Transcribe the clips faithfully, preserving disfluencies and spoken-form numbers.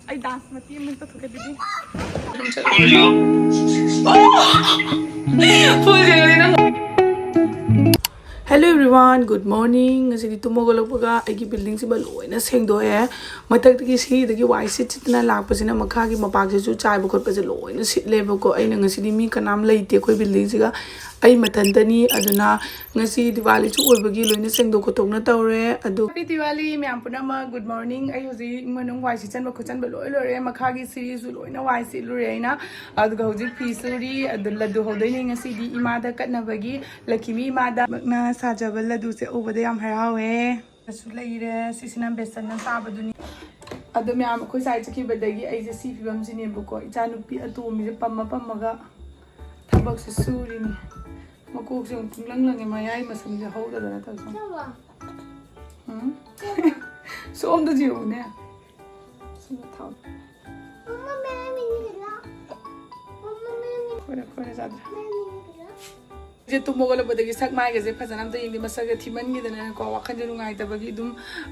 ꯑꯩ ꯗꯥꯟꯁ ꯃꯇꯦꯛ ꯑꯃ ꯇꯧꯊꯣꯛꯀꯦ ꯑꯗꯨꯗꯤ꯫ Hello everyone, good morning. ꯉꯁꯤꯗꯤ ꯇꯨꯝ ꯍꯧꯒꯠꯂꯛꯄꯒ ꯑꯩꯒꯤ ꯕꯤꯜꯗꯤꯡꯁꯤꯃ ꯂꯣꯏꯅ ꯁꯦꯡꯗꯣꯛꯑꯦ꯫ ꯃꯊꯛꯇꯒꯤ ꯁꯤꯗꯒꯤ ꯋꯥꯏ ꯁꯤꯠ ꯁꯤꯠꯇꯅ ꯂꯥꯛꯄꯁꯤꯅ ꯃꯈꯥꯒꯤ ꯃꯄꯥꯛꯁꯤꯁꯨ ꯆꯥꯏꯕ ꯈꯣꯠꯄꯁꯦ ꯂꯣꯏꯅ ꯁꯤꯠꯂꯦꯕꯀꯣ꯫ ꯑꯩꯅ ꯉꯁꯤꯗꯤ ꯃꯤ ꯀꯅꯥꯝ ꯂꯩꯇꯦ ꯑꯩꯈꯣꯏ ꯕꯤꯜꯗꯤꯡꯁꯤꯒ, ꯑꯩ ꯃꯊꯟꯇꯅꯤ꯫ ꯑꯗꯨꯅ ꯉꯁꯤ ꯗꯤꯋꯥꯂꯤꯁꯨ ꯑꯣꯏꯕꯒꯤ ꯂꯣꯏꯅ ꯁꯦꯡꯗꯣꯛ ꯈꯣꯠꯇꯣꯛꯅ ꯇꯧꯔꯦ꯫ ꯑꯗꯨ Happy Diwali ꯃꯌꯥꯝ ꯄꯨꯝꯅꯃꯛ꯫ Good morning꯫ ꯑꯩ ꯍꯧꯖꯤꯛ ꯏꯃꯨꯡ ꯃꯅꯨꯡ ꯋꯥꯏ ꯁꯤꯠꯆꯟꯕ ꯈꯣꯠꯆꯟꯕ ꯂꯣꯏ ꯂꯣꯏꯔꯦ꯫ ꯃꯈꯥꯒꯤ ꯁꯤꯔꯤꯁꯨ ꯂꯣꯏꯅ ꯋꯥꯏ ꯁꯤꯠꯂꯨꯔꯦ ꯑꯩꯅ꯫ ꯑꯗꯨꯒ ꯍꯧꯖꯤꯛ ꯐꯤ ꯁꯨꯔꯤ꯫ ꯑꯗꯨ ꯂꯗꯨ ꯍꯧꯗꯣꯏꯅꯦ ꯉꯁꯤꯗꯤ ꯏꯃꯥꯗ ꯀꯠꯅꯕꯒꯤ꯫ ꯂꯛꯈꯤꯃꯤ ꯏꯃꯥꯗ ꯃꯛꯅ ꯁꯥꯖꯕ ꯂꯗꯨꯁꯦ ꯎꯕꯗ ꯌꯥꯝ ꯍꯔꯥꯎꯋꯦ꯫ ꯁꯨ ꯂꯩꯔꯦ꯫ ꯁꯤꯁꯤꯅ ꯕꯦꯁꯟꯅ ꯆꯥꯕꯗꯨꯅꯤ꯫ ꯑꯗꯣ ꯃꯌꯥꯝ ꯑꯩꯈꯣꯏ ꯁ꯭ꯋꯥꯏ ꯆꯠꯈꯤꯕꯗꯒꯤ ꯑꯩꯁꯦ ꯁꯤ ꯐꯤꯕꯝꯁꯤꯅꯦꯕꯀꯣ꯫ ꯏꯆꯥꯅꯨꯄꯤ ꯑꯇꯣꯝꯕꯤꯁꯦ ꯄꯝꯃ ꯄꯝꯃꯒ ꯊꯕꯛꯁꯦ ꯁꯨꯔꯤꯅꯤ꯫ ꯃꯀꯣꯛꯁꯦ ꯑꯃꯨꯛ ꯄꯨꯡꯂꯪ ꯂꯪꯉꯦ, ꯃꯌꯥꯏ ꯃꯁꯝꯁꯦ ꯍꯧꯗꯗꯅ ꯇꯧꯁꯦ꯫ ꯎꯝ? ꯁꯣꯝꯗꯁꯨ ꯌꯦꯡꯉꯨꯅꯦ꯫ ꯁꯣꯝꯗ ꯊꯥꯎ꯫ ꯈꯣꯏꯔꯦ, ꯈꯣꯏꯔꯦ, ꯆꯥꯗ꯭ꯔꯦ꯫ ꯁꯦ ꯇꯨꯝ ꯍꯧꯒꯠꯂꯛꯄꯗꯒꯤ ꯁꯛ ꯃꯥꯏꯒꯁꯦ ꯐꯖꯅ ꯑꯝꯇ ꯌꯦꯡꯗꯦ꯫ ꯃꯁꯛꯁꯦ ꯊꯤꯃꯟꯈꯤꯗꯅꯀꯣ, ꯋꯥꯈꯜꯁꯦ ꯅꯨꯡꯉꯥꯏꯇꯕꯒꯤ ꯑꯗꯨꯝ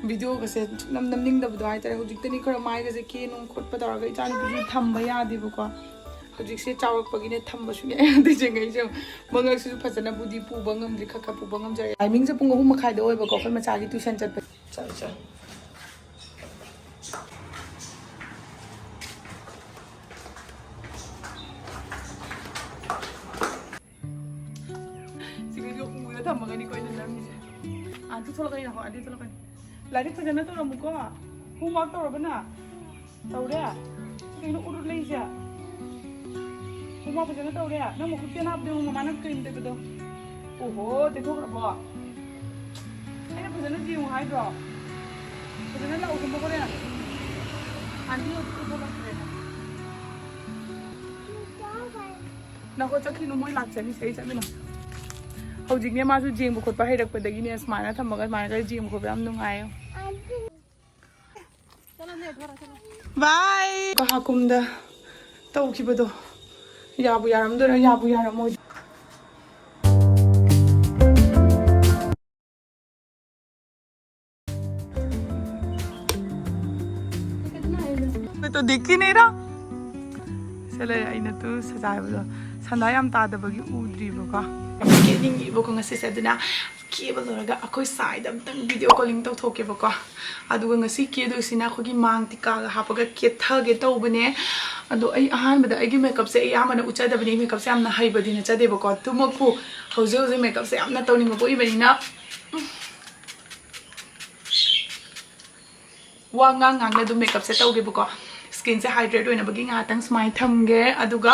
ꯚꯤꯗꯤꯑꯣꯒꯁꯦ ꯁꯨꯡꯅꯝ ꯅꯝꯅꯤꯡꯗꯕꯗꯣ ꯍꯥꯏꯇꯥꯔꯦ꯫ ꯍꯧꯖꯤꯛꯇꯅꯤ ꯈꯔ ꯃꯥꯏꯒꯁꯦ ꯀꯦ ꯅꯨꯡ ꯈꯣꯠꯄ ꯇꯧꯔꯒ, ꯏꯆꯥꯅꯨꯄꯤꯁꯨ ꯊꯝꯕ ꯌꯥꯗꯦꯕꯀꯣ꯫ ꯍꯧꯖꯤꯛꯁꯦ ꯆꯥꯎꯔꯛꯄꯒꯤꯅꯦ ꯊꯝꯕ ꯁꯨꯡꯌꯥ ꯌꯥꯗꯦ꯫ ꯆꯦꯡꯒꯩꯁꯦ ꯃꯉꯛꯁꯤꯁꯨ ꯐꯖꯅꯕꯨꯗꯤ ꯄꯨꯕ ꯉꯝꯗ꯭ꯔꯤ, ꯈꯔ ꯈꯔ ꯄꯨꯕ ꯉꯝꯖꯔꯦ꯫ ꯇꯥꯏꯃꯤꯡꯁꯦ ꯄꯨꯡ ꯑꯍꯨꯝ ꯃꯈꯥꯏꯗ ꯑꯣꯏꯕꯀꯣ, ꯑꯩꯈꯣꯏ ꯃꯆꯥꯒꯤ ꯇ꯭ꯌꯨꯁꯟ ꯆꯠꯄ꯫ ꯆꯠꯂꯣ, ꯆꯠꯂꯣ꯫ ꯁꯤꯒꯩꯗꯣ ꯎꯔ ꯊꯝꯃꯒꯅꯤꯀꯣ ꯑꯩꯅ ꯅꯝꯃꯤꯁꯦ꯫ ꯑꯥꯟꯇꯤ ꯊꯣꯛꯂꯛꯀꯅꯤ, ꯅꯈꯣ ꯑꯥꯟꯇꯤ ꯊꯣꯛꯂꯛꯀꯅꯤ꯫ ꯂꯥꯏꯔꯤꯛ ꯐꯖꯅ ꯇꯧꯔꯝꯃꯨꯀꯣ꯫ Homework ꯇꯧꯔꯕ ꯅꯪ? ꯇꯧꯔꯦ? ꯀꯩꯅꯣ ꯎꯔꯨ ꯂꯩꯁꯦ? Homework ꯐꯖꯅ ꯇꯧꯔꯦ? ꯅꯪ ꯃꯈꯨꯠ ꯄꯦꯅꯥꯕꯗꯣ ꯌꯦꯡꯉꯨ, ꯃꯃꯥꯅ ꯀ꯭ꯔꯤꯝ ꯇꯩꯕꯗꯣ꯫ ꯑꯣꯍꯣ, ꯇꯩꯊꯣꯛꯈ꯭ꯔꯕꯣ? ꯑꯩꯅ ꯐꯖꯅ ꯌꯦꯡꯉꯨ ꯍꯥꯏꯗ꯭ꯔꯣ? ꯐꯖꯅ ꯂꯥꯛꯎ ꯍꯣꯔꯦꯟ꯫ ꯑꯥꯟꯇꯤ ꯍꯧꯖꯤꯛ ꯄꯨꯊꯣꯛꯂꯛꯇ꯭ꯔꯦ꯫ ꯅꯈꯣ ꯆꯠꯈꯤꯅꯨ, ꯃꯣꯏ ꯂꯥꯛꯆꯅꯤ, ꯁꯤꯗꯩ ꯆꯠꯃꯤꯟꯅꯧ꯫ ꯍꯧꯖꯤꯛꯅꯦ ꯃꯥꯁꯨ ꯌꯦꯡꯕ ꯈꯣꯠꯄ ꯍꯩꯔꯛꯄꯗꯒꯤꯅꯦ ꯁꯨꯃꯥꯏꯅ ꯊꯝꯃꯒ ꯁꯨꯃꯥꯏꯅ ꯈꯔ ꯌꯦꯡꯕ ꯈꯣꯠꯄ ꯌꯥꯝ ꯅꯨꯡꯉꯥꯏꯌꯦ꯫ ꯕꯥꯏ꯫ ꯀꯍꯥꯀꯨꯝꯗ ꯇꯧꯈꯤꯕꯗꯣ ꯌꯥꯕꯨ ꯌꯥꯔꯝꯗꯣꯏꯔꯥ, ꯌꯥꯕꯨ ꯌꯥꯔꯝꯃꯣꯏꯗ꯭ꯔꯥ? तो दिख ही नहीं रहा। ꯁꯦ ꯂꯩꯔꯦ, ꯑꯩꯅ ꯇꯨ ꯁꯖꯥꯏꯕꯗꯣ ꯁꯟꯗꯥ ꯌꯥꯝ ꯇꯥꯗꯕꯒꯤ ꯎꯗ꯭ꯔꯤꯕꯀꯣ꯫ ꯌꯥꯝ ꯀꯦꯅꯤꯡꯉꯤꯕꯀꯣ ꯉꯁꯤꯁꯦ, ꯑꯗꯨꯅ ꯀꯦꯕ ꯂꯣꯏꯔꯒ ꯑꯩꯈꯣꯏ ꯁꯥꯏꯗ ꯑꯝꯇꯪ ꯚꯤꯗꯤꯑꯣ ꯀꯣꯂꯤꯡ ꯇꯧꯊꯣꯛꯀꯦꯕꯀꯣ꯫ ꯑꯗꯨꯒ ꯉꯁꯤ ꯀꯦꯗꯣꯏꯁꯤꯅ ꯑꯩꯈꯣꯏꯒꯤ ꯃꯥꯡ ꯇꯤꯀꯥꯒ ꯍꯥꯞꯄꯒ ꯀꯦꯊꯒꯦ ꯇꯧꯕꯅꯦ꯫ ꯑꯗꯣ ꯑꯩ ꯑꯍꯥꯟꯕꯗ ꯑꯩꯒꯤ ꯃꯦꯀꯞꯁꯦ ꯑꯩ ꯑꯌꯥꯝꯕꯅ ꯎꯠꯆꯗꯕꯅꯦ, ꯑꯩ ꯃꯦꯀꯞꯁꯦ ꯌꯥꯝꯅ ꯍꯩꯕꯗꯤ ꯅꯠꯆꯗꯦꯕꯀꯣ꯫ ꯑꯗꯨꯃꯛꯄꯨ ꯍꯧꯖꯤꯛ ꯍꯧꯖꯤꯛ ꯃꯦꯀꯞꯁꯦ ꯌꯥꯝꯅ ꯇꯧꯅꯤꯡꯕ ꯄꯣꯛꯏꯕꯅꯤꯅ, ꯎꯝ꯫ ꯋꯥ ꯉꯥꯡ ꯉꯥꯡꯅ ꯑꯗꯨꯝ ꯃꯦꯀꯞꯁꯦ ꯇꯧꯒꯦꯕꯀꯣ꯫ ꯁ꯭ꯀꯤꯟꯁꯦ ꯍꯥꯏꯗ꯭ꯔꯦꯠ ꯑꯣꯏꯅꯕꯒꯤ ꯉꯥꯏꯍꯥꯛꯇꯪ ꯁꯨꯃꯥꯏꯅ ꯊꯝꯒꯦ꯫ ꯑꯗꯨꯒ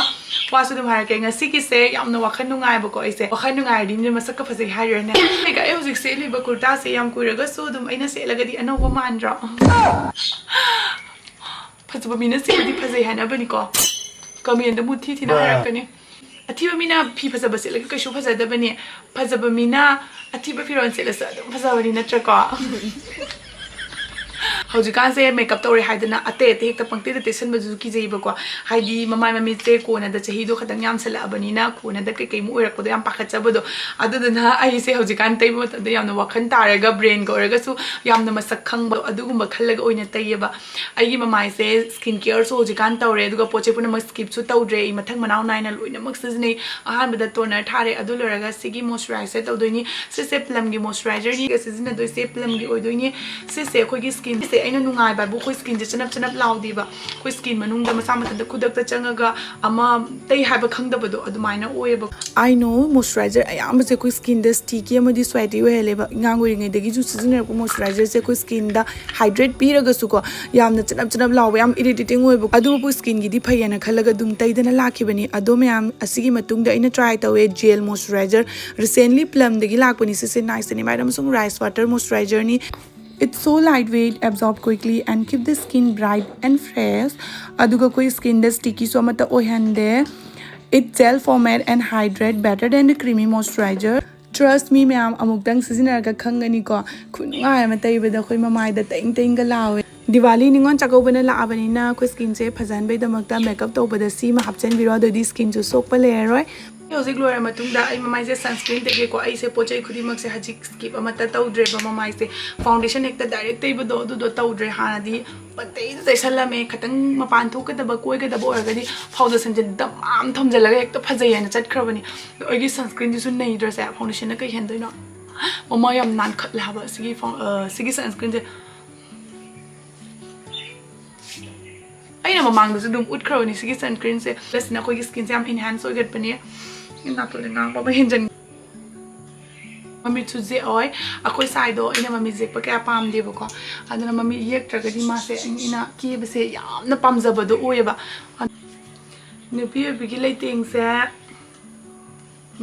ꯋꯥꯁꯨ ꯑꯗꯨꯝ ꯍꯥꯏꯔꯛꯀꯦ, ꯉꯁꯤꯒꯤꯁꯦ ꯌꯥꯝꯅ ꯋꯥꯈꯜ ꯅꯨꯡꯉꯥꯏꯕꯀꯣ꯫ ꯑꯩꯁꯦ ꯋꯥꯈꯜ ꯅꯨꯡꯉꯥꯏꯔꯗꯤ ꯃꯤꯅ ꯃꯁꯛꯀ ꯐꯖꯩ ꯍꯥꯏꯔꯣꯏꯅꯦ꯫ ꯑꯩꯒ ꯑꯩ ꯍꯧꯖꯤꯛ ꯁꯦꯠꯂꯤꯕ ꯀꯨꯔꯇꯥꯁꯦ ꯌꯥꯝ ꯀꯨꯏꯔꯒꯁꯨ ꯑꯗꯨꯝ ꯑꯩꯅ ꯁꯦꯠꯂꯒꯗꯤ ꯑꯅꯧꯕ ꯃꯥꯟꯗ꯭ꯔꯣ? ꯐꯖꯕ ꯃꯤꯅ ꯁꯦꯠꯂꯗꯤ ꯐꯖꯩ ꯍꯥꯏꯅꯕꯅꯤꯀꯣ꯫ ꯀꯃꯦꯟꯗ ꯃꯨꯊꯤ ꯊꯤꯅ ꯍꯥꯏꯔꯛꯀꯅꯤ꯫ ꯑꯊꯤꯕ ꯃꯤꯅ ꯐꯤ ꯐꯖꯕ ꯁꯦꯠꯂꯒ ꯀꯩꯁꯨ ꯐꯖꯗꯕꯅꯤ꯫ ꯐꯖꯕ ꯃꯤꯅ ꯑꯊꯤꯕ ꯐꯤꯔꯣꯜ ꯁꯦꯠꯂꯁꯨ ꯑꯗꯨꯝ ꯐꯖꯕꯅꯤ, ꯅꯠꯇ꯭ꯔꯀꯣ? ꯍꯧꯖꯤꯛꯀꯥꯟꯁꯦ ꯃꯦꯀꯞ ꯇꯧꯔꯦ ꯍꯥꯏꯗꯅ ꯑꯇꯩ ꯑꯇꯩ ꯍꯦꯛꯇ ꯄꯪꯇꯩꯗ ꯇꯩꯁꯟꯕꯗꯨꯁꯨ ꯀꯤꯖꯩꯕꯀꯣ꯫ ꯍꯥꯏꯗꯤ ꯃꯃꯥꯏ ꯃꯃꯤꯠꯁꯦ ꯀꯣꯟꯅꯗ ꯆꯍꯤꯗꯣ ꯈꯇꯪ ꯌꯥꯝꯁꯜꯂꯛꯑꯕꯅꯤꯅ ꯀꯣꯟꯅꯗ ꯀꯩꯀꯩꯃꯨꯛ ꯑꯣꯏꯔꯛꯄꯗꯣ ꯌꯥꯝ ꯄꯥꯈꯠꯆꯕꯗꯣ꯫ ꯑꯗꯨꯗꯨꯅ ꯑꯩꯁꯦ ꯍꯧꯖꯤꯛꯀꯥꯟ ꯇꯩꯕ ꯃꯇꯝꯗ ꯌꯥꯝꯅ ꯋꯥꯈꯜ ꯇꯥꯔꯒ ꯕ꯭ꯔꯦꯟꯒ ꯑꯣꯏꯔꯒꯁꯨ ꯌꯥꯝꯅ ꯃꯁꯛ ꯈꯪꯕ ꯑꯗꯨꯒꯨꯝꯕ ꯈꯜꯂꯒ ꯑꯣꯏꯅ ꯇꯩꯌꯦꯕ꯫ ꯑꯩꯒꯤ ꯃꯃꯥꯏꯁꯦ ꯁ꯭ꯀꯤꯟ ꯀꯦꯌꯔꯁꯨ ꯍꯧꯖꯤꯛꯀꯥꯟ ꯇꯧꯔꯦ, ꯑꯗꯨꯒ ꯄꯣꯠ ꯆꯩ ꯄꯨꯝꯅꯃꯛ ꯁ꯭ꯀꯤꯞꯁꯨ ꯇꯧꯗ꯭ꯔꯦ꯫ ꯑꯩ ꯃꯊꯪ ꯃꯅꯥꯎ ꯅꯥꯏꯅ ꯂꯣꯏꯅꯃꯛ ꯁꯤꯖꯤꯟꯅꯩ꯫ ꯑꯍꯥꯟꯕꯗ ꯇꯣꯅꯔ ꯊꯥꯔꯦ, ꯑꯗꯨ ꯂꯣꯏꯔꯒ ꯁꯤꯒꯤ ꯃꯣꯏꯆꯔꯥꯏꯖꯔ ꯇꯧꯗꯣꯏꯅꯤ꯫ ꯁꯤꯁꯦ ꯄ꯭ꯂꯝꯒꯤ ꯃꯣꯏꯆꯔꯥꯏꯖꯔꯅꯤ꯫ ꯁꯤꯖꯤꯟꯅꯗꯣꯏꯁꯦ ꯄ꯭ꯂꯝꯒꯤ ꯑꯣꯏꯗꯣꯏꯅꯤ꯫ ꯁꯤꯁꯦ ꯑꯩꯈꯣꯏꯒꯤ ꯁ꯭ꯀꯤꯟꯁꯦ ꯑꯩꯅ ꯅꯨꯡꯉꯥꯏꯕ ꯍꯥꯏꯕꯨ ꯑꯩꯈꯣꯏ ꯁ꯭ꯀꯤꯟꯁꯦ ꯆꯅꯞ ꯆꯅꯞ ꯂꯥꯎꯗꯦꯕ꯫ ꯑꯩꯈꯣꯏ ꯁ꯭ꯀꯤꯟ ꯃꯅꯨꯡꯗ ꯃꯁꯥ ꯃꯊꯟꯇ ꯈꯨꯗꯛꯇ ꯆꯪꯉꯒ ꯑꯃ ꯇꯩ ꯍꯥꯏꯕ ꯈꯪꯗꯕꯗꯣ ꯑꯗꯨꯃꯥꯏꯅ ꯑꯣꯏꯌꯦꯕ꯫ I know, ꯃꯣꯏꯆꯔꯥꯏꯖꯔ ꯑꯌꯥꯝꯕꯁꯦ ꯑꯩꯈꯣꯏ ꯁ꯭ꯀꯤꯟꯗ ꯁ꯭ꯇꯤꯀꯤ ꯑꯃꯗꯤ ꯁ꯭ꯋꯦꯇꯤ ꯑꯣꯏꯍꯜꯂꯦꯕ꯫ ꯑꯉꯥꯡ ꯑꯣꯏꯔꯤꯉꯩꯗꯒꯤꯁꯨ ꯁꯤꯖꯤꯟꯅꯔꯛꯄ ꯃꯣꯏꯆꯔꯥꯏꯖꯔꯁꯦ ꯑꯩꯈꯣꯏ ꯁ꯭ꯀꯤꯟꯗ ꯍꯥꯏꯗ꯭ꯔꯦꯠ ꯄꯤꯔꯒꯁꯨꯀꯣ ꯌꯥꯝꯅ ꯆꯅꯞ ꯆꯅꯞ ꯂꯥꯎꯕ, ꯌꯥꯝ ꯏꯔꯤꯇꯦꯇꯤꯡ ꯑꯣꯏꯕ, ꯑꯗꯨꯕꯨ ꯁ꯭ꯀꯤꯟꯒꯤꯗꯤ ꯐꯩꯌꯦꯅ ꯈꯜꯂꯒ ꯑꯗꯨꯝ ꯇꯩꯗꯅ ꯂꯥꯛꯈꯤꯕꯅꯤ꯫ ꯑꯗꯣ ꯃꯌꯥꯝ, ꯑꯁꯤꯒꯤ ꯃꯇꯨꯡꯗ ꯑꯩꯅ ꯇ꯭ꯔꯥꯏ ꯇꯧꯋꯦ ꯖꯦꯜ ꯃꯣꯏꯆꯔꯥꯏꯖꯔ꯫ ꯔꯤꯁꯦꯟꯂꯤ ꯄ꯭ꯂꯝꯗꯒꯤ ꯂꯥꯛꯄꯅꯤ ꯁꯤꯁꯦ, ꯅꯥꯏꯁꯤꯅꯥꯃꯥꯏꯠ ꯑꯃꯁꯨꯡ ꯔꯥꯏꯁ ꯋꯥꯇꯔ ꯃꯣꯏꯆꯔꯥꯏꯖꯔꯅꯤ꯫ It's so lightweight, absorb quickly and keep the skin bright and fresh. ꯑꯗꯨꯒ ꯑꯩꯈꯣꯏ ꯁ꯭ꯀꯤꯟꯗ ꯁ꯭ꯇꯤꯀꯤꯁꯨ ꯑꯃꯠꯇ ꯑꯣꯏꯍꯟꯗꯦ꯫ It gel format and hydrate better than the creamy moisturizer. Trust me ꯃꯌꯥꯝ, ꯑꯃꯨꯛꯇꯪ ꯁꯤꯖꯤꯟꯅꯔꯒ ꯈꯪꯒꯅꯤꯀꯣ꯫ ꯈꯨꯅꯨꯡꯉꯥꯏ ꯑꯃ ꯇꯩꯕꯗ ꯑꯩꯈꯣꯏ ꯃꯃꯥꯏꯗ ꯇꯦꯡ ꯇꯦꯡꯒ ꯂꯥꯎꯋꯦ꯫ ꯗꯤꯋꯥꯂꯤ ꯅꯤꯉꯣꯜ ꯆꯥꯛꯀꯧꯕꯅ ꯂꯥꯛꯑꯕꯅꯤꯅ ꯑꯩꯈꯣꯏ skinꯁꯦ ꯐꯖꯍꯟꯕꯩꯗꯃꯛꯇ makeup ꯇꯧꯕꯗ ꯁꯤꯃ ꯍꯥꯞꯆꯤꯟꯕꯤꯔꯣ, ꯑꯗꯨꯑꯣꯏꯗꯤ skinꯁꯨ ꯁꯣꯛꯄ ꯂꯩꯔꯔꯣꯏ꯫ ꯑꯩ ꯍꯧꯖꯤꯛ ꯂꯣꯏꯔ ꯃꯇꯨꯡꯗ ꯑꯩ ꯃꯃꯥꯏꯁꯦ sunscreen ꯇꯩꯒꯦꯀꯣ꯫ ꯑꯩꯁꯦ ꯄꯣꯠ ꯆꯩ ꯈꯨꯗꯤꯡꯃꯛꯁꯦ ꯍꯧꯖꯤꯛ skip ꯑꯃꯠꯇ ꯇꯧꯗ꯭ꯔꯦꯕ꯫ ꯃꯃꯥꯏꯁꯦ foundation ꯍꯦꯛꯇ direct ꯇꯩꯕꯗꯣ ꯑꯗꯨꯗꯣ ꯇꯧꯗ꯭ꯔꯦ꯫ ꯍꯥꯟꯅꯗꯤ ꯄꯪꯇꯩꯗ ꯇꯩꯁꯜꯂꯝꯃꯦ꯫ ꯈꯤꯇꯪ ꯃꯄꯥꯟ ꯊꯣꯛꯀꯗꯕ ꯀꯣꯏꯒꯗꯕ ꯑꯣꯏꯔꯒꯗꯤ foundationꯁꯦ ꯗꯃꯥꯝ ꯊꯝꯖꯤꯜꯂꯒ ꯍꯦꯛꯇ ꯐꯖꯩ ꯍꯥꯏꯅ ꯆꯠꯈ꯭ꯔꯕꯅꯤ꯫ ꯑꯗꯣ ꯑꯩꯒꯤ sunscreenꯁꯤꯁꯨ ꯅꯩꯗ꯭ꯔꯁꯦ꯫ Foundationꯅ ꯀꯩ ꯍꯦꯟꯗꯣꯏꯅꯣ? ꯃꯃꯥꯏ ꯌꯥꯝ ꯅꯥꯟꯈꯠꯂꯦ ꯍꯥꯏꯕ ꯁꯤꯒꯤ ꯐꯥꯎ-, ꯑ, ꯁꯤꯒꯤ sunscreenꯁꯦ꯫ ꯑꯩꯅ ꯃꯃꯥꯡꯗꯁꯨ ꯑꯗꯨꯝ ꯎꯠꯈ꯭ꯔꯕꯅꯤ ꯁꯤꯒꯤ sunscreenꯁꯦ꯫ Plusꯅ ꯑꯩꯈꯣꯏꯒꯤ skinꯁꯦ ꯌꯥꯝ enhance ꯑꯣꯏꯒꯠꯄꯅꯦ꯫ ꯅꯥꯇꯣꯟꯗ ꯉꯥꯡꯕ ꯑꯃ ꯍꯦꯟꯖꯟ-, ꯃꯃꯤꯠꯁꯨ ꯖꯦꯛꯑꯣꯏ꯫ ꯑꯩꯈꯣꯏ ꯁꯥꯏꯗꯣ ꯑꯩꯅ ꯃꯃꯤꯠ ꯖꯦꯛꯄ ꯀꯌꯥ ꯄꯥꯝꯗꯦꯕꯀꯣ꯫ ꯑꯗꯨꯅ ꯃꯃꯤꯠ ꯌꯦꯛꯇ꯭ꯔꯒꯗꯤ ꯃꯥꯁꯦ ꯑꯩꯅ ꯀꯦꯕꯁꯦ ꯌꯥꯝꯅ ꯄꯥꯝꯖꯕꯗꯣ ꯑꯣꯏꯌꯦꯕ꯫ ꯅꯨꯄꯤ ꯑꯣꯏꯕꯤꯒꯤ ꯂꯩꯇꯦꯡꯁꯦ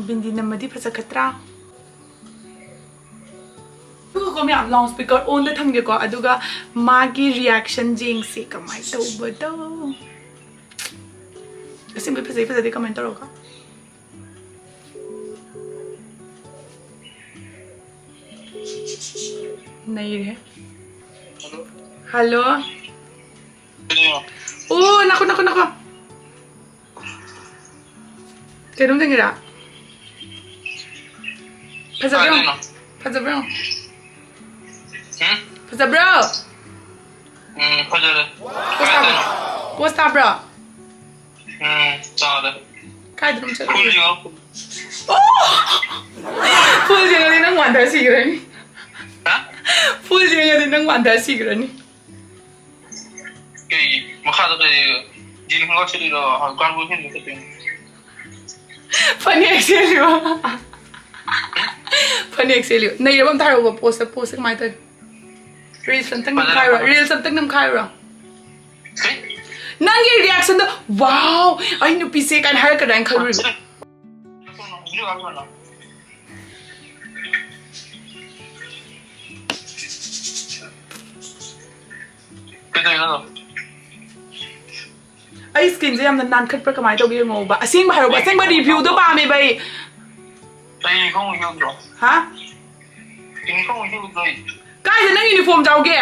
ꯕꯤꯟꯗꯤ ꯅꯝꯃꯗꯤ ꯐꯖꯒꯗ꯭ꯔꯥ? ꯑꯗꯨꯒꯀꯣ ꯃꯌꯥꯝ, loudspeaker onꯗ ꯊꯝꯒꯦꯀꯣ, ꯑꯗꯨꯒ ꯃꯥꯒꯤ reaction ꯌꯦꯡꯁꯤ ꯀꯃꯥꯏꯅ ꯇꯧꯕꯗꯣ꯫ ꯑꯁꯦꯡꯕꯩ ꯐꯖꯩ ꯐꯖꯗꯦ comment ꯇꯧꯔꯒ꯫ ꯅꯩꯔꯦ꯫ Hello꯫ ꯑꯣ, ꯅꯈꯣ, ꯅꯈꯣ, ꯅꯈꯣ꯫ ꯀꯩꯅꯣꯝ ꯆꯪꯉꯤꯔꯥ? ꯐꯖꯕ꯭ꯔꯣ? ꯀꯥꯏꯗꯩꯅꯣ? ꯐꯖꯕ꯭ꯔꯣ? ꯎꯝ? ꯐꯖꯕ꯭ꯔꯣ? ꯎꯝ, ꯐꯖꯔꯦ꯫ Pose ꯇꯥꯕ꯭ꯔꯣ? ꯀꯥꯏꯗꯩꯅꯣ? Pose ꯇꯥꯕ꯭ꯔꯣ? ꯎꯝ, ꯇꯥꯔꯦ꯫ ꯀꯥꯏꯗꯅꯣꯝ ꯆꯠꯂꯨꯔꯦ꯫ Full ꯌꯦꯡꯉꯣ꯫ ꯑꯣ! Full ꯌꯦꯡꯉꯗꯤ ꯅꯪ ꯋꯥꯟꯊ ꯁꯤꯈ꯭ꯔꯅꯤ꯫ ꯍꯥ? Full ꯌꯦꯡꯉꯗꯤ ꯅꯪ ꯋꯥꯟꯊ ꯁꯤꯈ꯭ꯔꯅꯤ꯫ ꯀꯩꯒꯤ? ꯃꯈꯥꯗ ꯀꯩ jean ꯈꯣꯡꯒ꯭ꯔꯥꯎ ꯁꯦꯠꯂꯤꯔꯣ? ꯀꯥꯡꯕꯨ ꯁꯦꯠꯂꯤꯔꯣ? ꯐꯅꯦꯛ ꯁꯦꯠꯂꯤꯔꯣ? ꯐꯅꯦꯛ ꯁꯦꯠꯂꯤꯔꯣ? ꯅꯩꯔꯕ ꯑꯝꯇ ꯍꯥꯏꯔꯛꯎꯕ, poseꯇ, poseꯁꯦ ꯀꯃꯥꯏꯅ ꯇꯧꯋꯤ? Reels ꯑꯝꯇꯪ ꯐꯖꯅ ꯅꯝꯈꯥꯏꯔꯣ, ꯐꯖꯅ꯫ Reels ꯑꯝꯇꯪ ꯅꯝꯈꯥꯏꯔꯣ꯫ ꯀꯩ? ꯅꯪꯒꯤ reactionꯗꯣ, "Wow, ꯑꯩ ꯅꯨꯄꯤꯁꯦ" ꯀꯥꯏꯅ ꯍꯥꯏꯔꯛꯀꯗ꯭ꯔꯥ ꯍꯥꯏꯅ ꯈꯜꯂꯨꯔꯤꯕ꯫ ꯐꯖꯅ꯫ ꯀꯩꯗꯧꯔꯤꯅꯣ? ꯑꯩ skinꯁꯦ ꯌꯥꯝꯅ ꯅꯥꯟꯈꯠꯄ꯭ꯔꯥ ꯀꯃꯥꯏꯅ ꯇꯧꯒꯦ ꯌꯦꯡꯉꯣꯕ꯫ ꯑꯁꯦꯡꯕ ꯍꯥꯏꯔꯣꯕ, ꯑꯁꯦꯡꯕ reviewꯗꯣ ꯄꯥꯝꯃꯦꯕ ꯑꯩ꯫ ꯑꯩ uniform ꯎꯗ꯭ꯔꯣ? ꯍꯥ? Uniform ꯎꯗ꯭ꯔꯣ ꯑꯩ? ꯀꯥꯏꯗ ꯅꯪ uniform ꯌꯥꯎꯒꯦ?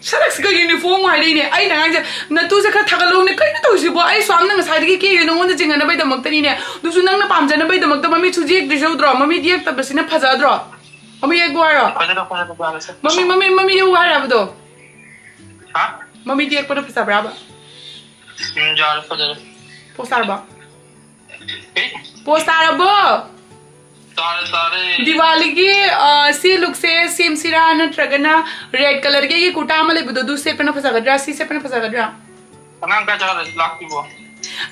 ꯁꯔꯛꯁꯤꯒ ꯌꯨꯅꯤꯐꯣꯔꯝ ꯍꯥꯏꯔꯛꯏꯅꯦ꯫ ꯑꯩꯅ ꯑꯉꯥꯡꯁꯦ, "ꯅꯇꯨꯁꯦ ꯈꯔ ꯊꯥꯒꯠꯂꯧꯅꯦ, ꯀꯩꯅꯣ ꯇꯧꯔꯤꯁꯤꯕꯣ? ꯑꯩ ꯁ꯭ꯋꯥꯝꯅ ꯉꯁꯥꯏꯗꯒꯤ ꯀꯦꯔꯤ ꯅꯉꯣꯟꯗ ꯆꯤꯡꯅꯅꯕꯩꯗꯃꯛꯇꯅꯤꯅꯦ꯫ ꯑꯗꯨꯁꯨ ꯅꯪꯅ ꯄꯥꯝꯖꯅꯕꯩꯗꯃꯛꯇ ꯃꯃꯤꯠꯁꯨ ꯌꯦꯛꯇ꯭ꯔꯤꯁꯦ ꯎꯗ꯭ꯔꯣ? ꯃꯃꯤꯠ ꯌꯦꯛꯇꯕꯁꯤꯅ ꯐꯖꯗ꯭ꯔꯣ? ꯃꯃꯤꯠ ꯌꯦꯛꯄ ꯍꯥꯏꯔꯣ? ꯐꯖꯔꯦ, ꯐꯖꯔꯦ, ꯐꯖꯔꯦ꯫ ꯃꯃꯤꯠ, ꯃꯃꯤꯠ, ꯃꯃꯤꯠ ꯌꯦꯛꯎ ꯍꯥꯏꯔꯕꯗꯣ? ꯍꯥ? ꯃꯃꯤꯠ ꯌꯦꯛꯄꯅ ꯐꯖꯕ꯭ꯔꯥꯕ? ꯎꯝ, ꯌꯥꯔꯦ, ꯐꯖꯔꯦ꯫ ꯄꯣꯁ ꯇꯥꯔꯕꯣ? ꯑꯦ? ꯄꯣꯁ ꯇꯥꯔꯕꯣ? ꯇꯥꯔꯦ, ꯇꯥꯔꯦ꯫ ꯗꯤꯋꯥꯂꯤꯒꯤ, ꯑ, ꯁꯤ ꯂꯨꯛꯁꯦ ꯁꯦꯝꯁꯤꯔꯥ ꯅꯠꯇ꯭ꯔꯒꯅ ꯔꯦꯗ ꯀꯂꯔꯒꯤ ꯑꯩꯒꯤ ꯀꯨꯔꯇꯥ ꯑꯃ ꯂꯩꯕꯗꯣ, ꯑꯗꯨ ꯁꯦꯠꯄꯅ ꯐꯖꯒꯗ꯭ꯔꯥ, ꯁꯤ ꯁꯦꯠꯄꯅ ꯐꯖꯒꯗ꯭ꯔꯥ? ꯑꯉꯥꯡ ꯀꯥꯏ ꯆꯠꯈ꯭ꯔꯦ ꯂꯥꯛꯇ꯭ꯔꯤꯕꯣ?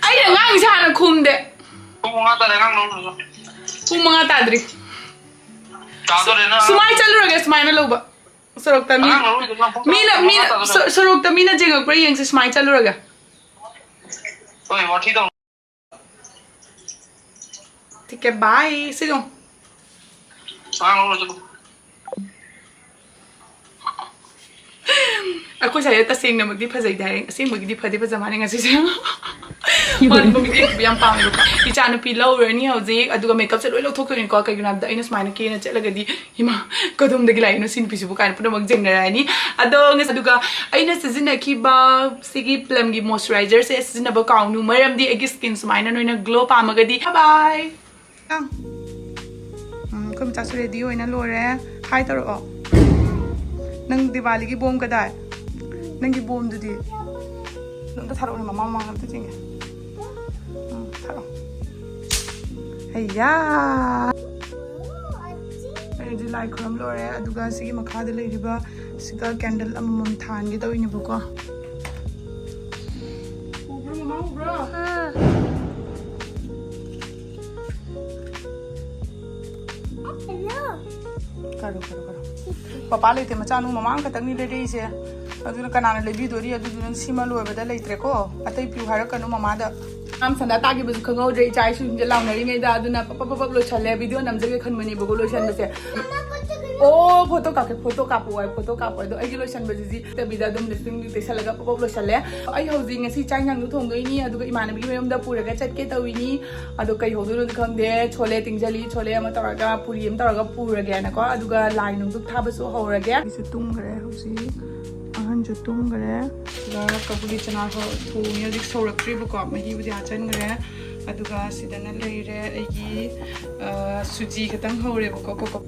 ꯑꯩꯅ ꯑꯉꯥꯡꯁꯦ ꯍꯥꯟꯅ ꯈꯨꯝꯗꯦ꯫ ꯄꯨꯡ ꯃꯉꯥ ꯇꯥꯔꯦ, ꯑꯉꯥꯡ ꯂꯧꯔꯨꯔꯣ꯫ ꯄꯨꯡ ꯃꯉꯥ ꯇꯥꯗ꯭ꯔꯤ꯫ ꯇꯥꯗꯣꯔꯦ ꯅꯪ꯫ ꯁꯨꯃꯥꯏꯅ ꯆꯠꯂꯨꯔꯒꯦ, ꯁꯨꯃꯥꯏꯅ ꯂꯧꯕ꯫ ꯁꯣꯔꯣꯛꯇ ꯃꯤ, ꯑꯉꯥꯡ ꯂꯧꯔꯨꯔꯣ, ꯄꯨꯡ ꯃꯤꯅ, ꯃꯉꯥ ꯃꯤꯅ, ꯇꯥꯗꯣꯔꯦ꯫ ꯁꯣ-, ꯁꯣꯔꯣꯛꯇ ꯃꯤꯅ ꯌꯦꯡꯉꯛꯄ꯭ꯔꯥ ꯌꯦꯡꯁꯤ, ꯁꯨꯃꯥꯏꯅ ꯆꯠꯂꯨꯔꯒꯦ꯫ ꯍꯣꯏ, ꯋꯥꯊꯤ ꯇꯧ꯫ ꯇꯤꯛꯀꯦꯠ ꯕꯥꯏ꯫ ꯁꯤ ꯌꯦꯡꯉꯨ꯫ ꯑꯉꯥꯡ ꯂꯧꯔꯨꯔꯣ, ꯆꯠꯂꯣ꯫ ꯑꯩꯈꯣꯏ ꯁ꯭ꯋꯥꯏꯗ ꯇꯁꯦꯡꯅꯃꯛꯇꯤ ꯐꯖꯩꯗꯤ ꯍꯥꯏꯔꯦ, ꯑꯁꯦꯡꯕꯒꯤꯗꯤ ꯐꯗꯤ ꯐꯖ ꯃꯥꯜꯂꯦ ꯉꯁꯤꯁꯦ꯫ ꯃꯥꯅ ꯃꯃꯤꯠ ꯌꯦꯛꯄꯗꯤ ꯌꯥꯝ ꯄꯥꯝꯃꯦꯕꯀꯣ꯫ ꯏꯆꯥꯅꯨꯄꯤ ꯂꯧꯔꯅꯤ ꯍꯧꯖꯤꯛ, ꯑꯗꯨꯒ ꯃꯦꯀꯞꯁꯦ ꯂꯣꯏ ꯂꯧꯊꯣꯛꯇꯣꯏꯅꯤꯀꯣ꯫ ꯀꯩꯒꯤꯅꯣ ꯍꯥꯏꯕꯗ ꯑꯩꯅ ꯁꯨꯃꯥꯏꯅ ꯀꯦꯅ ꯆꯠꯂꯒꯗꯤ, "ꯏꯃꯥ, ꯀꯗꯣꯝꯗꯒꯤ ꯂꯥꯛꯏꯅꯣ ꯁꯤ ꯅꯨꯄꯤꯁꯤꯕꯨ?" ꯀꯥꯏꯅ ꯄꯨꯝꯅꯃꯛ ꯌꯦꯡꯅꯔꯛꯑꯅꯤ꯫ ꯑꯗꯣ ꯉꯁꯤ, ꯑꯗꯨꯒ ꯑꯩꯅ ꯁꯤꯖꯤꯟꯅꯈꯤꯕ ꯁꯤꯒꯤ ꯄ꯭ꯂꯝꯒꯤ ꯃꯣꯏꯆꯔꯥꯏꯖꯔꯁꯦ ꯁꯤꯖꯤꯟꯅꯕ ꯀꯥꯎꯅꯨ, ꯃꯔꯝꯗꯤ ꯑꯩꯒꯤ ꯁ꯭ꯀꯤꯟ ꯁꯨꯃꯥꯏꯅ ꯅꯣꯏꯅ ꯒ꯭ꯂꯣ ꯄꯥꯝꯃꯒꯗꯤ꯫ Bye bye꯫ ꯑꯪ꯫ ꯎꯝ, ꯑꯩꯈꯣꯏ ꯃꯆꯥꯁꯨ ꯔꯦꯗꯤ ꯑꯣꯏꯅ ꯂꯣꯏꯔꯦ꯫ ꯍꯥꯏ ꯇꯧꯔꯛꯑꯣ꯫ ꯅꯪ ꯗꯤꯋꯥꯂꯤꯒꯤ ꯕꯣꯝ ꯀꯗꯥꯏ? ꯅꯪꯒꯤ ꯕꯣꯝꯗꯨꯗꯤ? ꯑꯝꯇ ꯊꯥꯔꯛꯎꯅꯦ, ꯃꯃꯥ ꯃꯃꯥꯡꯗ ꯑꯝꯇ ꯆꯤꯡꯒꯦ꯫ ꯎꯝ, ꯊꯥꯔꯛꯑꯣ꯫ ꯍꯩꯌꯥ! ꯑꯩ ꯍꯧꯖꯤꯛ ꯂꯥꯏ ꯈꯨꯔꯨꯝ ꯂꯣꯏꯔꯦ, ꯑꯗꯨꯒ ꯁꯤꯒꯤ ꯃꯈꯥꯗ ꯂꯩꯔꯤꯕ ꯁꯤꯒ ꯀꯦꯟꯗꯜ ꯑꯃꯃꯝ ꯊꯥꯟꯒꯦ ꯇꯧꯔꯤꯅꯦꯕꯀꯣ꯫ ꯎꯕ꯭ꯔꯣ, ꯃꯃꯥ ꯎꯕ꯭ꯔꯣ? ꯀꯔꯣ, ꯀꯔꯣ, ꯀꯔꯣ꯫ ꯄꯄꯥ ꯂꯩꯇꯦ, ꯃꯆꯥꯅꯨ ꯃꯃꯥ ꯑꯃꯈꯛꯇꯪꯅꯤ ꯂꯩꯔꯛꯏꯁꯦ꯫ ꯑꯗꯨꯅ ꯀꯅꯥꯅ ꯂꯩꯕꯤꯗꯣꯔꯤ? ꯑꯗꯨꯗꯨꯅ ꯁꯤꯃ ꯂꯣꯏꯕꯗ ꯂꯩꯇ꯭ꯔꯦꯀꯣ꯫ ꯑꯇꯩ ꯄꯤꯌꯨ ꯍꯥꯏꯔꯛꯀꯅꯨ ꯃꯃꯥꯗ꯫ ꯌꯥꯝ ꯁꯟꯗꯥ ꯇꯥꯈꯤꯕꯁꯨ ꯈꯪꯍꯧꯗ꯭ꯔꯦ, ꯏꯆꯥ ꯏꯁꯨꯁꯤꯡꯁꯦ ꯂꯥꯎꯅꯔꯤꯉꯩꯗ꯫ ꯑꯗꯨꯅ ꯄꯞ ꯄꯞ ꯄꯞ ꯄꯞ ꯂꯣꯏꯁꯜꯂꯦ꯫ ꯚꯤꯗꯤꯑꯣ ꯅꯝꯖꯒꯦ ꯈꯟꯕꯅꯦꯕꯀꯣ ꯂꯣꯏꯁꯟꯕꯁꯦ꯫ ꯑꯣ, ꯐꯣꯇꯣ ꯀꯥꯞꯀꯦ, ꯐꯣꯇꯣ ꯀꯥꯞꯄꯣ ꯍꯥꯏ, ꯐꯣꯇꯣ ꯀꯥꯞꯄꯣ꯫ ꯑꯗꯣ ꯑꯩꯒꯤ ꯂꯣꯏꯁꯟꯕꯁꯤꯗꯤ ꯇꯕꯤꯗ ꯑꯗꯨꯝ ꯂꯤꯞꯁꯇꯤꯛ ꯇꯩꯁꯜꯂꯒ ꯄꯞ ꯄꯞ ꯂꯣꯏꯁꯜꯂꯦ꯫ ꯑꯩ ꯍꯧꯖꯤꯛ ꯉꯁꯤ ꯆꯥꯛ ꯏꯟꯖꯥꯡꯗꯣ ꯊꯣꯡꯗꯣꯏꯅꯤ, ꯑꯗꯨꯒ ꯏꯃꯥꯟꯅꯕꯤꯒꯤ ꯃꯌꯨꯝꯗ ꯄꯨꯔꯒ ꯆꯠꯀꯦ ꯇꯧꯔꯤꯅꯤ꯫ ꯑꯗꯣ ꯀꯩ ꯍꯧꯗꯣꯏꯅꯣꯗꯤ ꯈꯪꯗꯦ꯫ ꯁꯣꯂꯦ ꯇꯤꯡꯖꯜꯂꯤ, ꯁꯣꯂꯦ ꯑꯃ ꯇꯧꯔꯒ ꯄꯨꯔꯤ ꯑꯃ ꯇꯧꯔꯒ ꯄꯨꯔꯒꯦꯅꯀꯣ꯫ ꯑꯗꯨꯒ ꯂꯥꯏ ꯅꯨꯡꯗꯨꯛ ꯊꯥꯕꯁꯨ ꯍꯧꯔꯒꯦ꯫ ꯑꯩꯁꯨ ꯇꯨꯝꯈ꯭ꯔꯦ ꯍꯧꯖꯤꯛ꯫ ꯁꯨ ꯇꯨꯝꯈ꯭ꯔꯦ꯫ ꯑꯗꯨꯒ ꯀꯕꯨꯂꯤ ꯆꯅꯥ ꯊꯣꯡꯉꯤ, ꯍꯧꯖꯤꯛ ꯁꯧꯔꯛꯇ꯭ꯔꯤꯕꯀꯣ, ꯃꯍꯤꯕꯨꯗꯤ ꯍꯥꯆꯟꯈ꯭ꯔꯦ꯫ ꯑꯗꯨꯒ ꯁꯤꯗꯅ ꯂꯩꯔꯦ ꯑꯩꯒꯤ, ꯑ, ꯁꯨꯖꯤ ꯈꯛꯇꯪ ꯍꯧꯔꯦꯕꯀꯣ꯫ ꯀꯣꯀꯣ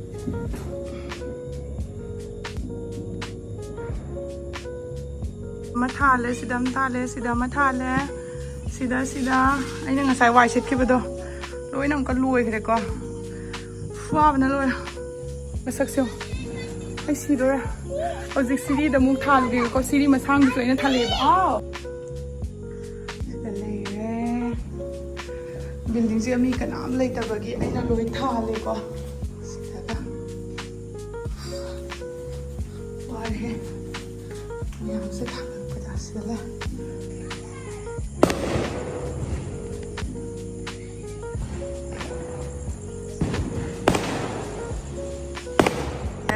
ꯑꯃ ꯊꯥꯜꯂꯦ, ꯁꯤꯗ ꯑꯃ ꯊꯥꯜꯂꯦ, ꯁꯤꯗ ꯑꯃ ꯊꯥꯜꯂꯦ, ꯁꯤꯗ, ꯁꯤꯗ ꯑꯩꯅ ꯉꯁꯥꯏ ꯋꯥꯏ ꯁꯤꯠꯈꯤꯕꯗꯣ ꯂꯣꯏꯅ ꯑꯃꯨꯛꯀ ꯂꯣꯏꯈ꯭ꯔꯦꯀꯣ꯫ ꯋꯥꯕꯅ ꯂꯣꯏꯔꯦ꯫ ꯃꯁꯛꯁꯦ ꯌꯦꯡꯉꯨ꯫ ꯑꯩ ꯁꯤꯗꯣꯔꯦ꯫ ꯍꯧꯖꯤꯛ ꯁꯤꯔꯤꯗ ꯑꯃꯨꯛ ꯊꯥꯜꯂꯨꯒꯦꯕꯀꯣ꯫ ꯁꯤꯔꯤ ꯃꯁꯥꯡꯗꯨꯁꯨ ꯑꯩꯅ ꯊꯥꯜꯂꯛꯑꯦꯕ꯫ ꯑꯥꯎ! ꯁꯤꯗ ꯂꯩꯔꯦ꯫ ꯕꯤꯜꯗꯤꯡꯁꯤꯒ ꯃꯤ ꯀꯅꯥꯝ ꯂꯩꯇꯕꯒꯤ ꯑꯩꯅ ꯂꯣꯏ ꯊꯥꯜꯂꯦꯀꯣ꯫ ꯁꯤꯗꯒ꯫ ꯋꯥꯔꯦꯍꯦ꯫ ꯃꯌꯥꯝꯁꯦ ꯊꯥꯡꯒꯠꯄꯗ ꯁꯤꯗ ꯂꯩ꯫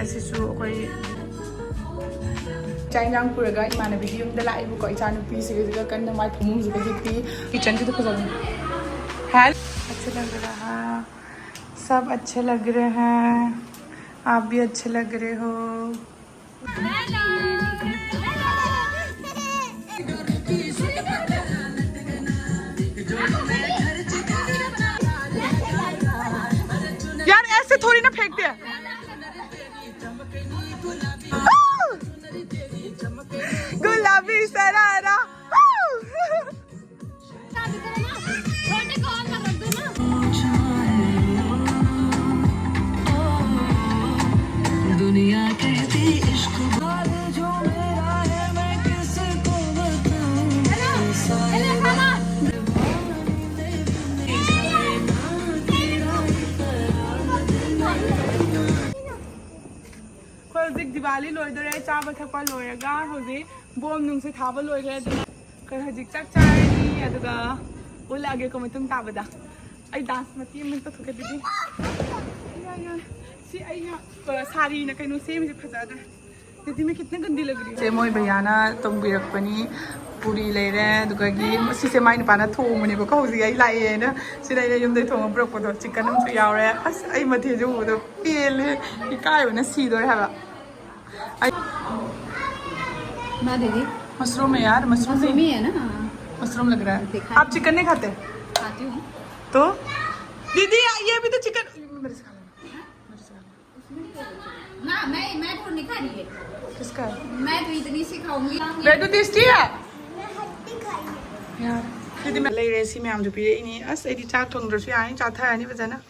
ꯑꯁꯤꯁꯨ ꯑꯩꯈꯣꯏ ꯆꯥꯛ ꯏꯟꯖꯥꯡ ꯄꯨꯔꯒ ꯏꯃꯥꯟꯅꯕꯤꯒꯤ ꯌꯨꯝꯗ ꯂꯥꯛꯑꯦꯕꯀꯣ꯫ ꯏꯆꯥꯅꯨꯄꯤꯁꯤꯒꯁꯤꯒ ꯀꯟꯅ ꯃꯥꯏ ꯐꯃꯨꯡꯁꯤꯗ ꯍꯤꯞꯄꯤ꯫ ꯀꯤꯆꯟꯁꯤꯗ ꯐꯖꯕꯅꯤ꯫ ꯍꯦꯜ꯫ अच्छे लग रहा है, सब अच्छे लग रहे हैं, आप भी अच्छे लग रहे हो। यार, ऐसे थोड़ी ना फेंकते हैं। गुलाबी शरारा। शादी करो ना, छोटे को और मत रख दो ना। दुनिया कहती इश्क बार जो मेरा है, मैं किसको बताऊं? हेलो, हेलो, खाना। ꯑꯩꯈꯣꯏ ꯍꯧꯖꯤꯛ ꯗꯤꯋꯥꯂꯤ ꯂꯣꯏꯗꯣꯔꯦ, ꯆꯥꯕ ꯊꯛꯄ ꯂꯣꯏꯔꯒ ꯍꯧꯖꯤꯛ ꯕꯣꯝ ꯅꯨꯡꯁꯦ ꯊꯥꯕ ꯂꯣꯏꯔꯦ꯫ ꯑꯗꯨꯅ ꯑꯩꯈꯣꯏ ꯍꯧꯖꯤꯛ ꯆꯥꯛ ꯆꯥꯔꯅꯤ, ꯑꯗꯨꯒ ꯎꯠꯂꯛꯑꯒꯦꯀꯣ ꯃꯇꯨꯡ ꯇꯥꯕꯗ꯫ ꯑꯩ ꯗꯥꯟꯁ ꯃꯇꯦꯛ ꯑꯃ ꯇꯧꯊꯣꯛꯀꯦ ꯑꯗꯨꯗꯤ꯫ ꯌꯥ, ꯌꯥ꯫ ꯁꯤ ꯑꯩꯅ, ꯑ, ꯁꯥꯔꯤꯅ ꯀꯩꯅꯣ ꯁꯦꯝꯃꯤꯁꯦ ꯐꯖꯗ꯭ꯔꯦ꯫ ꯑꯗꯨꯗꯤ ꯃꯤ ꯈꯤꯇꯪ ꯒꯟꯗꯤ ꯂꯩꯕꯅꯤ꯫ ꯁꯦ ꯃꯣꯏ ꯚꯩꯌꯥꯅ ꯊꯣꯡꯕꯤꯔꯛꯄꯅꯤ꯫ ꯄꯨꯔꯤ ꯂꯩꯔꯦ, ꯑꯗꯨꯗꯒꯤ ꯁꯤꯁꯦ ꯃꯥꯏ ꯅꯨꯄꯥꯅ ꯊꯣꯡꯕꯅꯦꯕꯀꯣ꯫ ꯍꯧꯖꯤꯛ ꯑꯩ ꯂꯥꯛꯑꯦꯅ ꯁꯤꯗ ꯑꯩꯅ ꯌꯨꯝꯗꯩ ꯊꯣꯡꯉ ꯄꯨꯔꯛꯄꯗꯣ꯫ ꯆꯤꯛꯀꯟ ꯑꯃꯁꯨ ꯌꯥꯎꯔꯦ꯫ ꯑꯁ, ꯑꯩ ꯃꯊꯦꯜꯁꯦ ꯎꯕꯗ ꯄꯦꯜꯂꯦ꯫ ꯏꯀꯥꯏꯕꯅ ꯁꯤꯗꯣꯔꯦ ꯍꯥꯏꯕ꯫ ꯑꯩ ना दीदी, मशरूम है यार, मशरूम मशरूम नहीं, ही है ना। मशरूम लग रहा है। दिखा। आप चिकन नहीं खाते? खाती हूँ। तो दीदी, ये भी तो चिकन, मेरे से खा लेना, मेरे से खा लेना। ना, मैं मैं तो नहीं खा रही है। किसका? मैं तो इतनी सी खाऊंगी। बेटू, टेस्टी है यार। दीदी, मैं ले रही सी मैं हम जो पी रही नहीं, अस एडी चाक ठोंग रही आई चाथा है नहीं बजाना।